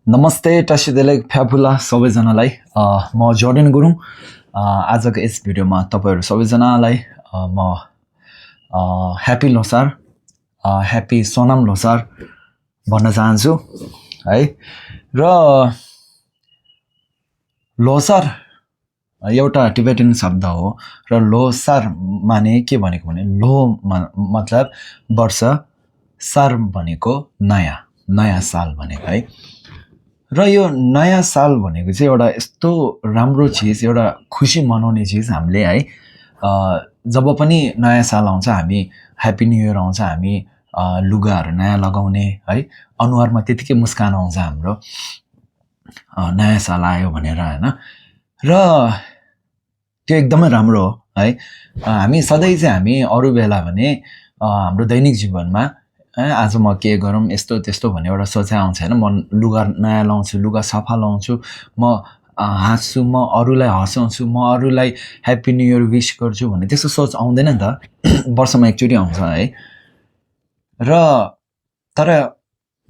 नमस्ते टासिदेलाई फ्याफुला सबैजनालाई म जर्डन गुरुङ आजको यस भिडियोमा तपाईहरु सबैजनालाई म ह्यापी लोसार ह्यापी सोनाम लोसार भन्न चाहन्छु है। र लोसार एउटा टिबेटन शब्द हो र लोसार माने के भनेको भने लो मतलब वर्ष, सार भनेको नयाँ नयाँ साल भनेको है। र यो नयाँ साल भनेको चाहिँ एउटा यस्तो राम्रो चीज, एउटा खुशी मनाउने चीज हामीले है। जब पनि नयाँ साल आउँछ हामी ह्यापी न्यू इयर आउँछ हामी लुगाहरू नयाँ लगाउने है, अनुहारमा त्यतिकै मुस्कान आउँछ हाम्रो नयाँ साल आयो भनेर हैन। र त्यो एकदमै राम्रो हो है। हामी सधैँ चाहिँ हामी अरु बेला भने हाम्रो दैनिक जीवनमा आज म के गरौँ यस्तो त्यस्तो भन्ने एउटा सोचाइ आउँछ हैन। म लुगा नयाँ लाउँछु, लुगा सफा लाउँछु, म हाँस्छु, म अरूलाई हँसाउँछु, म अरूलाई ह्यापी न्यू इयर विश गर्छु भन्ने त्यस्तो सोच आउँदैन नि त। वर्षमा एकचोटि आउँछ है। र तर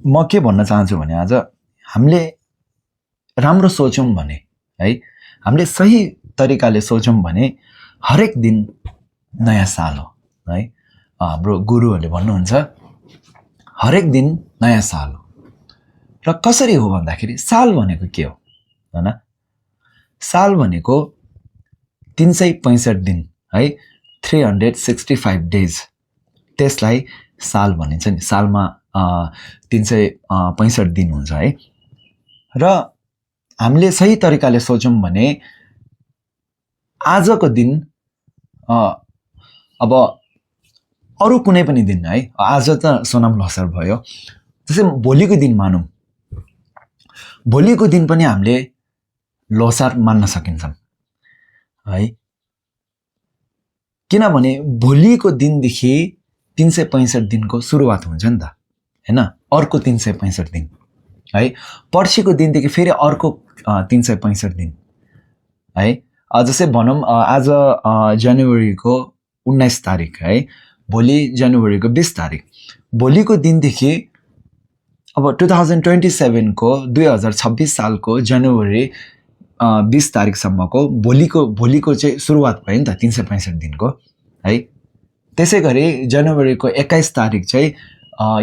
म के भन्न चाहन्छु भने आज हामीले राम्रो सोचौं भने है, हामीले सही तरिकाले सोचौं भने हरेक दिन नयाँ साल हो है। हाम्रो गुरुहरूले भन्नुहुन्छ हरेक दिन नयाँ साल हो। र कसरी हो भन्दाखेरि साल भनेको के हो हैन? साल भनेको 365 दिन है, 365 डेज, त्यसलाई साल भनिन्छ नि। सालमा 365 दिन हुन्छ है। र हामीले सही तरिकाले सोचौं भने आजको दिन अब अरु कुनै पनि दिन है, आज त सोनाम लोसार भयो, त्यसै भोलिको दिन मानौं, भोलिको दिन पनि हामीले लोसार मान्न सकिन्छ है। किनभने भोलिको दिनदेखि 365 दिनको सुरुवात हुन्छ नि त हैन। अर्को 365 दिन है, पर्सिको दिनदेखि फेरि अर्को 365 दिन है। जस्तै भनौं आज जनवरीको 19 तारिक है, भोलि जनवरीको 20 तारिक, भोलिको दिनदेखि अब 2027 को 2026 सालको जनवरी 20 तारिकसम्मको भोलिको चाहिँ सुरुवात भयो नि त 365 दिनको है। त्यसैगरी जनवरीको 21 तारिक चाहिँ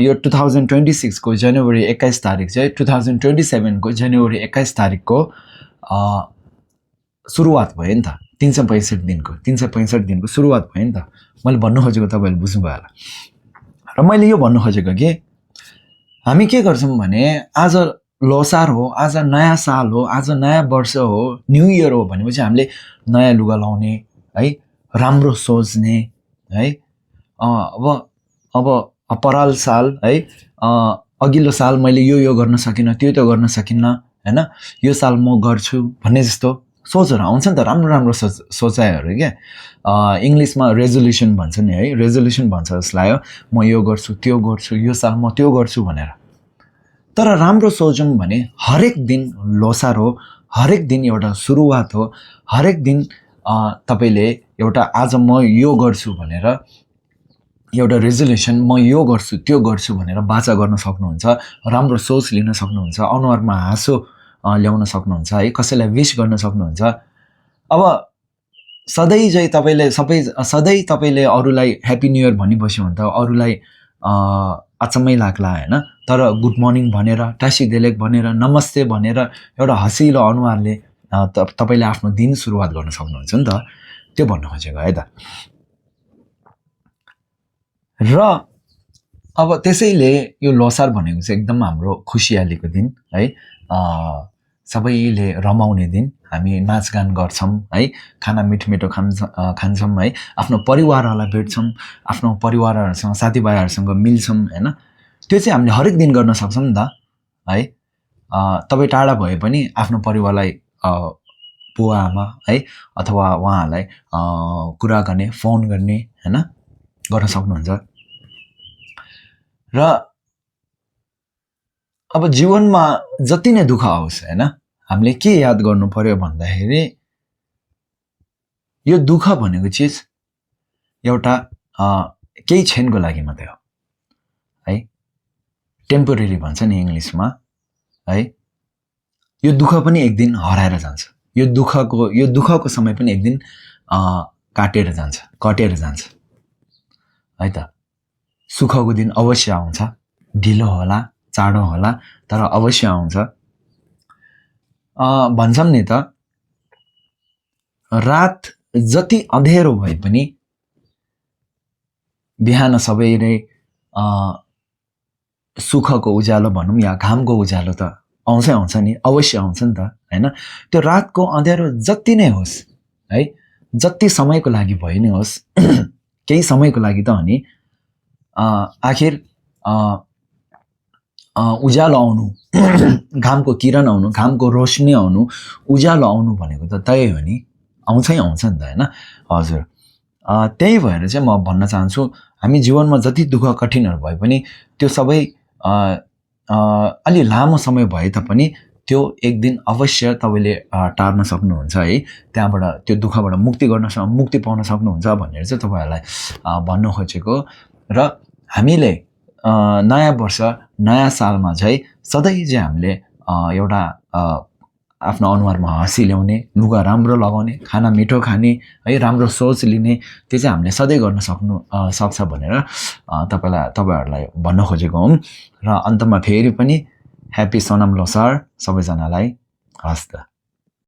यो 2026 को जनवरी 21 तारिक चाहिँ 2027 को जनवरी 21 तारिकको सुरुवात भयो नि त 365 दिनको। 365 दिनको सुरुवात भयो नि त। मैले भन्नु खोजेको तपाईहरुले बुझ्नुभयो होला। र मैले यो भन्नु खोजेको के हामी के गर्छौं भने आज लोसार हो, आज नयाँ साल हो, आज नयाँ वर्ष हो, न्यू इयर हो भनेपछि हामीले नयाँ लुगा लाउने है, राम्रो सोच्ने है। अब पराल साल है, अघिल्लो साल मैले यो गर्न सकिन, त्यो त गर्न सकिन्न हैन, यो साल म गर्छु भन्ने जस्तो सोचहरु आउँछ नि त। राम्रो राम्रो सोचाइहरु के इंग्लिशमा रेजोल्युसन भन्छ नि है, रेजोल्युसन भन्छ जसलाई हो। म यो गर्छु, त्यो गर्छु, यो साल म त्यो गर्छु भनेर। तर राम्रो सोचौं भने हरेक दिन लोसार हो, हरेक दिन एउटा सुरुवात हो, हरेक दिन तपाईले एउटा आज म यो गर्छु भनेर एउटा रेजोल्युसन, म यो गर्छु त्यो गर्छु भनेर बाचा गर्न सक्नुहुन्छ, राम्रो सोच लिन सक्नुहुन्छ, अनुहारमा हाँसो ल्याउन सक्नुहुन्छ है, कसैलाई विश गर्न सक्नुहुन्छ। अब सधैँ तपाईले अरूलाई ह्यापी न्यू इयर भनिबस्यो भने त अरूलाई अचम्मै लाग्ला हैन। तर गुड मर्निङ भनेर, टासी देलेक भनेर, नमस्ते भनेर एउटा हँसिलो अनुहारले तपाईले आफ्नो दिन सुरुवात गर्न सक्नुहुन्छ नि त। त्यो भन्नु खोजेको है त। र अब त्यसैले यो लोसार भनेको चाहिँ एकदम हाम्रो खुशियालीको दिन है, सबैले रमाउने दिन। हामी नाचगान गर्छौं है, खाना मिठो खान्छौं है, आफ्नो परिवारहरूलाई भेट्छौं, आफ्नो परिवारहरुसँग साथीभाइहरुसँग मिल्छौं हैन। त्यो चाहिँ हामीले हरेक दिन गर्न सक्छौं नि त है। तपाई टाढा भए पनि आफ्नो परिवारलाई बुवा आमा है अथवा उहाँहरूलाई कुरा गर्ने, फोन गर्ने हैन, गर्न सक्नुहुन्छ। र अब जीवनमा जति नै दुःख आओस् हैन, हामीले के याद गर्नु पर्यो भन्दाखेरि यो दुःख भनेको चीज एउटा केही क्षणको लागि मात्रै हो है, टेम्पोरेरी भन्छ नि इंग्लिशमा है। यो दुःख पनि एक दिन हराएर जान्छ, यो दुःखको समय पनि एक दिन कटेर जान्छ है त। सुखको दिन अवश्य आउँछ, ढिलो होला चाँडो होला तर अवश्य आउँछ। भन्छौँ नि त, रात जति अँधेरो भए पनि बिहान सबैले सुखको उज्यालो भनौँ या घामको उज्यालो त आउँछ नि, अवश्य आउँछ नि त हैन। त्यो रातको अँध्यारो जति नै होस् है, जति समयको लागि भए नै होस् केही समयको लागि त अनि आखिर उज्यालो आउनु घामको किरण आउनु, घामको रोशनी आउनु, उज्यालो आउनु भनेको त तय हो नि, आउँछ नि त हैन। हजुर, त्यही भएर चाहिँ म भन्न चाहन्छु हामी जीवनमा जति दुःख कठिनहरू भए पनि त्यो सबै अलि लामो समय भए तापनि त्यो एक दिन अवश्य तपाईँले टार्न सक्नुहुन्छ है, त्यहाँबाट त्यो दुःखबाट मुक्ति पाउन सक्नुहुन्छ भनेर चाहिँ तपाईँहरूलाई भन्नु खोजेको। र हामीले नयाँ वर्ष नयाँ सालमा चाहिँ सधैँ चाहिँ हामीले एउटा आफ्नो अनुहारमा हँसी ल्याउने, लुगा राम्रो लगाउने, खाना मिठो खाने है, राम्रो सोच लिने, त्यो चाहिँ हामीले सधैँ गर्न सक्छ भनेर तपाईँहरूलाई भन्न खोजेको हुँ। र अन्तमा फेरि पनि ह्याप्पी सोनाम लोसार सबैजनालाई। हस् त।